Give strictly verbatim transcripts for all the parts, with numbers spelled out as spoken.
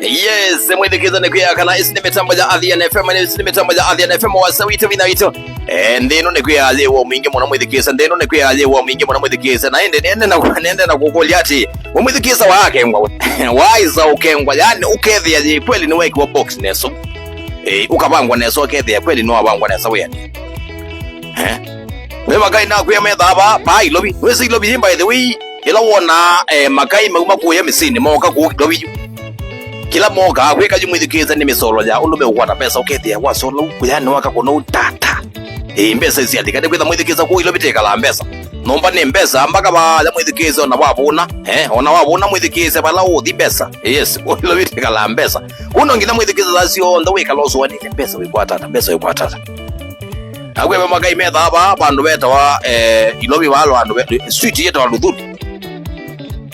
Yes, mwĩthikĩĩsya nĩ kwĩa kana ĩsi nĩ mĩtambo ya Athiani F M, ĩsi nĩ mĩtambo ya Athiani F M, wasa witũ, vinya witũ. Eh, nthĩ ĩno nĩ kwĩa yĩ wa mwingĩ mũno mwĩthikĩĩsya, nthĩ ĩno nĩ kwĩa yĩ wa mwingĩ mũno mwĩthikĩĩsya, na ĩndĩ nĩende na, nĩende na kũkũlya atĩ, we mwĩthikĩĩsya waakengwa, waĩsa ũkengwa, yani ũkethĩa yĩ kweli nĩwekiwa box nesa. Eh, ũkavangwa nesa, ũkethĩa kweli nĩwavangwa nesa wĩanĩ. Eh? We makai nakwĩa methaa vaa, vaa Ilovi. Wĩsĩ Ilovi yĩ, by the way, ĩla wonaa, eh, makai mauma kũya mĩsyĩnĩ, mooka kũu Ilovi yu. Kĩla mookaa kwĩka yu mwĩthikĩĩsya nĩ mĩsolo ya ũndũ meũkwata mbesa, ũkethĩa wasola u, kũya nĩwaka kũna u tata. Ĩĩ, mbesa isialika, nĩkwĩtha mwĩthikĩĩsya kũu Ilovi tĩkalaa mbesa. Nyũmba nĩ mbesa, mpaka vaya mwĩthikĩĩsya ona wavũna, eh, ona wavũna mwĩthikĩĩsya vala ũthi mbesa. Yes, kũu Ilovi tĩkalaa mbesa. Kũu no nginya mwĩthikĩĩsya saa syonthe wĩkala ũsũanĩte mbesa wĩkwata ata, mbesa wĩkwata ata. Akwĩve makai methaa vaa vandũ vetawa, eh, Ilovi vaa vandũ ve-, street yetawa Luthuli.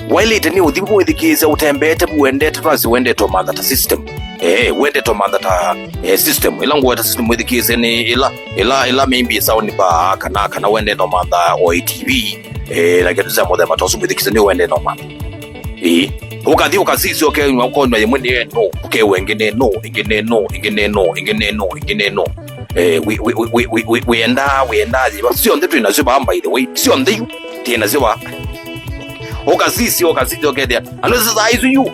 Wailĩte nĩ ũthi mwĩthikĩĩsya ũtembeete vu wendete, twasi wendete ũmantha ta system. Eh, wendete ũmantha ta, eh, system. Ĩla ngũweta system mwĩthikĩĩsya nĩ ĩla, ĩla, ĩla maybe sound bar kana, kana wendete ũmantha o A T V, eh, na kĩndũ kya mũthemba ta ũsu mwĩthikĩĩsya nĩ wendete ũmantha. Ĩĩ. Ũkathi ũkasisya ũkenywa, ũkonywa ĩmwe nĩ no, ũkewa ĩngĩ nĩ no, ĩngĩ nĩ no, ĩngĩ nĩ no, ĩngĩ nĩ no, ĩngĩ nĩ no. Eh, wĩ-, wĩ-, wĩendaa, wĩendaa yĩva. Syonthe twĩ nasyo vaa, by the way. Syonthe yu, twĩ nasyo vaa. Ũkasisya, ũkasisya, ũkethĩa. Ano sasa saa isu yu.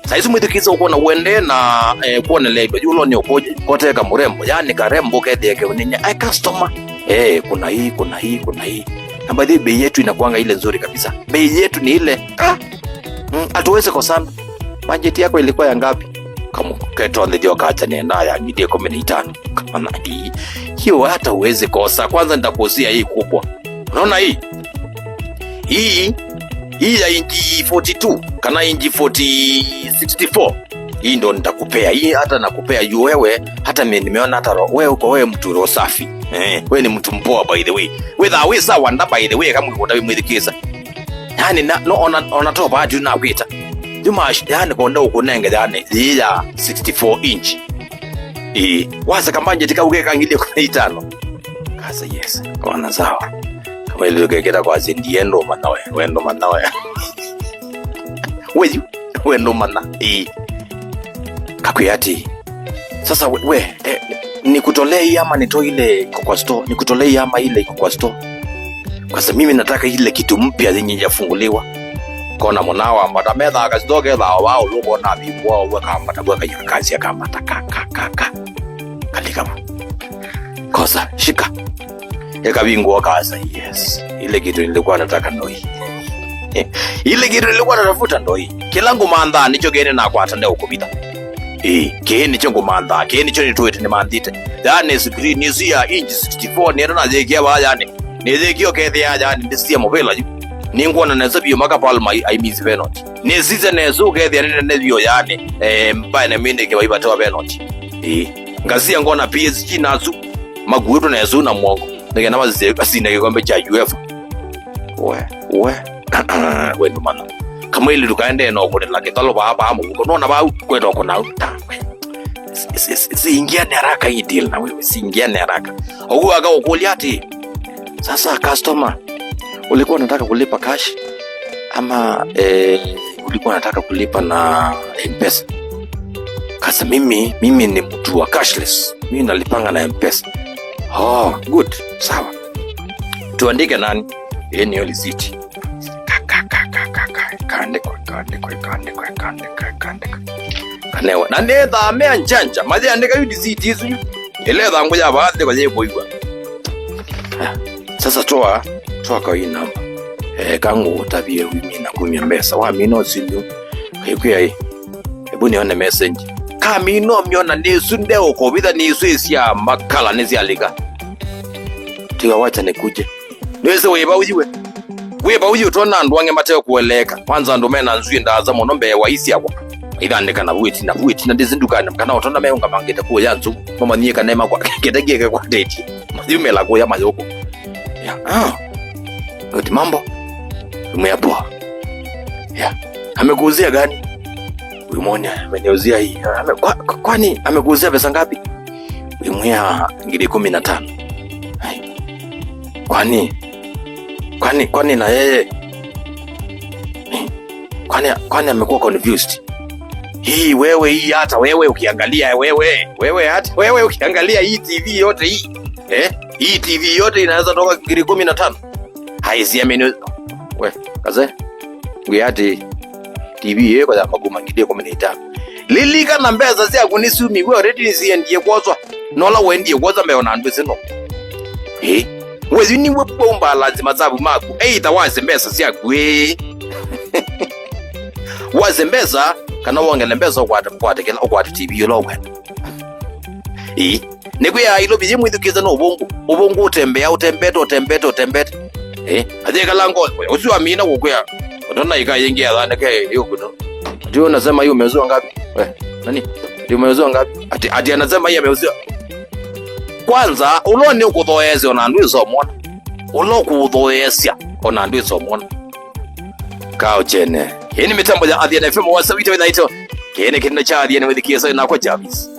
Saa isu mwĩthukĩsa ũkona uende na, eh, kuonelea indo yu, ũlonĩ ũkũje. Koteka mũrembo, yani karembo, ũkethĩa keũnĩnya. Ai, customer. Eh, kuna hii, kuna hii, kuna hii. Na by the way, bei yetu inakuanga ile nzuri kabisa. Bei yetu ni ile. Ah! Mm, hatuwezi kosana. Bajeti yako ilikuwa ya ngapi? Kamu-, ketonthethya ũkacha nenda ya ngili ikũmi na itano. Kamana, hii, hiyo hata huwezi kosa. Kwanza nitakuuzia hii kubwa. Unaona hii? Hii, hii ya inchi forty-two, kana inchi forty, sixty-four. Hii ndo nitakupea. Hii hata nakupea juu wewe, hata mimi nimeona hata ro-, wewe uko, wewe mtu roho safi. Eh, wewe ni mtu mpoa, by the way. Wĩthaa wĩ sawa nda, by the way, kama ũkũta wĩmwĩthikĩĩsa. Yani, na, no, ona, ona to bahati unakwĩta. Juma, yani, konda ũkũnenge, yani, yĩ ya sixty-four inch. Ĩĩ, waseka budget kau keka ngili ikũmi na itano. Kasa, yes. Kona sawa. Kama ile ukeketa kwa sendi, endo mana we, wendo mana we. Weyu, wendo mana. Ĩĩ. Kakwĩa ati, sasa we, we, eh, nikutolee hii ama nitoe ile iko kwa store? Nikutolee hii ama ile iko kwa store? Kwa sababu mimi nataka ile kitu mpya yenye ijafunguliwa. Kona mũna wambata methaa kasito kethaa wa ũlũko na vivu wa ũwe kambata, we kanyaka kasi akambata, ka, ka, ka, ka. Kalika ma. Kosa, shika. Ĩkavingũa kasa, yes. Ile kitu nilikuwa nataka ndo hii. Ile kitu nilikuwa natafuta ndo hii. Kĩla ngũmanthaa nĩkyo kĩene nakwata nde ũkũvitha. Ĩĩ, kĩĩ nĩkyo ngũmanthaa, kĩĩ nĩkyo nĩtũĩte nĩmanthĩte. Yani screen ĩsu ya inch sixty-four nĩenda nayĩkĩa vaa yani. Nĩyĩkĩa ũkethĩa yani ndĩsie mũvĩla yu. Nĩngwona nesa vyũ maka Palma ai-, aimisi penalty. Nĩsisya nesa ũkethĩa nĩ nene vyũ yani, eh, Bayern Munich vaivatewa penalty. Ĩĩ. Ngasia ngona P S G nasu makuĩtwe na ĩsuu na mwongo nĩkenda masinde kĩkombe kya UEFA. We, we. We ndũmana. Kamwĩlĩ ndũkaendee na ũkũnĩla kĩtalo vaa, vaa mũvuko. Nona vau kweta ũkũna u. Ta, we. Si-, si-, si-, siingiane haraka hii deal na wewe. Siingiane haraka. Ũguo akaũkũlya ati, sasa customer, ulikuwa unataka kulipa cash ama, eh, ulikuwa unataka kulipa na M-Pesa? Kasa mimi, mimi ni mtu wa cashless. Mimi nalipanga na M-Pesa. Oh, good. Sawa. Tuandike nani? Yeye ni receipt. Ka, ka, ka, ka, ka, ka. Kaandikwa, kaandikwa, kaandikwa, kaandikwa, kaandikwa. Kanewa. Na nĩ thamea njanja. Maziandika yu receipt isu yu. Ile thangu ya baadhi kwa yeye kuigwa. Sasa toa, toa kwa hii namba. Eh, kangu ũtavie wĩmina kumya mbesa. Wamina ũsindu. Kaikwĩa hii. Ebu nione message. Kamina ũmyona nĩsu ndeũkũvitha nĩsu ĩsya makala nĩsyalika. Tiga wacha nikuje. Nĩwĩsĩ wĩ vau yu we. Wĩ vau yu ũtona andũ angĩ matekũeleeka. Kwanza andũ mena nzw'ĩ ndaasa mũno mbee wa isyakwa. Ithandĩka na vuĩti na vuĩti na ndĩsĩ ndukanĩ kana ũtona meũngamangĩte kũya nzũ. Mamanyie kana makwa kĩte kĩke kwa date. Mayumĩla kũya mayũkũ. Ya, ah. Oti mambo. Umeapoa. Ya. Amekuuzia gani? Wĩmwona, ameniuzia hii. Ame-, kwa-, kwa-, kwani amekuuzia pesa ngapi? Wĩmwĩa ngili kumi na tano. Ai. Kwani, kwani, kwani na yeye? Eh? Kwani, kwani amekuwa confused? Hii wewe, hii hata wewe ukiangalia wewe, wewe hata wewe ukiangalia hii T V yote hii, eh? Hii T V yote inaweza toka ngiri kumi na tano. Hai, siamini. We, kaze. Ngwĩ ati T V ĩyo ĩkoya makuma ngili ikũmi na itano. Lilikana mbesa syaku nĩsyumiw'e already, nĩsiendie kwoswa. Nola wendie kwoswa mbee ona andũ ĩsĩ no. Ĩ? Wezi niwe bomba lazima zabu maku. Either wase mbesa syaku, ĩ. Wase mbesa, kana wongele mbesa ũkwate, ũkwate kĩla, ũkwate T V ũla ũkwenda. Ĩ? Nĩkwĩa ilo biye mwĩthukĩĩsya no ũvũngũ. Ũvũngũ ũtembea, ũtembete, ũtembete, ũtembete. Ĩ? Athĩkala ngo, ũsu amina kũkwĩa. Ũtona ika yĩngĩ athanĩke ĩũkũno. Ati unasema hiyo umeuzwa ngapi? We, nani? Ati umeuzwa ngapi? Ati, ati anasema hiyo ameuzwa. Kwanza, ũla nĩ ũkũthoesya ona andũ ĩsomona. Ũla ũkũthoesya ona andũ ĩsomona. Kao chene. Hii ni mitambo ya Athiani F M wa Sawito Inaito. Kene kene cha Athiani wĩthikĩĩsya nakwa Jarvis.